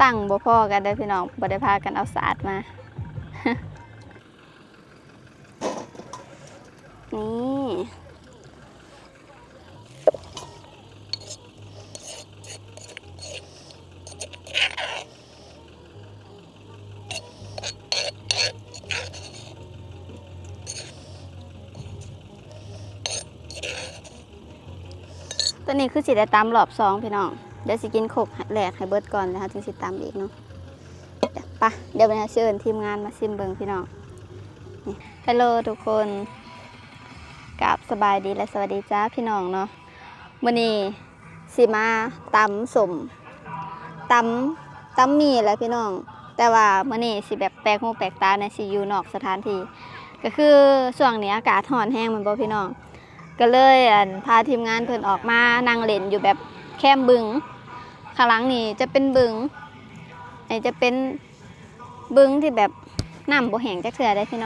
ຕັ້ງບໍ່ພໍກັນເດີພີ່ນ້ອງ ບໍ່ໄດ້ພາກັນເອົາສາດມາ ນີ້ ຕອນນີ້ຄືຊິໄດ້ຕຳລອບສອງພີ່ນ້ອງ ດຽວຊິກິນຄົກແລກໃຫ້ເບິດກ່ອນ ແລ້ວເຮົາຈຶ່ງຊິຕຳອີກເນາະ. ໄປ ດຽວບັດນີ້ຊິເອີ້ນທີມງານມາຊິມເບິ່ງພີ່ນ້ອງ. ເຮລໂລທຸກຄົນ ກາບສະບາຍດີ ແລະ ສະຫວັດດີຈ້າພີ່ນ້ອງເນາະ. ມື້ນີ້ຊິມາຕຳສົ້ມ ຕຳ ຕຳໝີ່ແຫຼະພີ່ນ້ອງ ແຕ່ວ່າມື້ນີ້ຊິແບບແປກຫູແປກຕາແດ່ ຊິຢູ່ນອກສະຖານທີ່ ກໍຄືຊ່ວງນີ້ອາກາດຮ້ອນແຮງແມ່ນບໍ່ພີ່ນ້ອງ ກໍເລີຍ ອັນ ພາທີມງານເພິ່ນອອກມານັ່ງຫຼິ້ນຢູ່ແບບແຄມບຶງ. ຂ້າງຫຼັງນີ້ຈະເປັນບຶງ ອັນນີ້ຈະເປັນບຶງທີ່ແບບນ້ຳບໍ່ແຫ້ງຈັກເທື່ອເດ້ພີ່ນ້ອງ.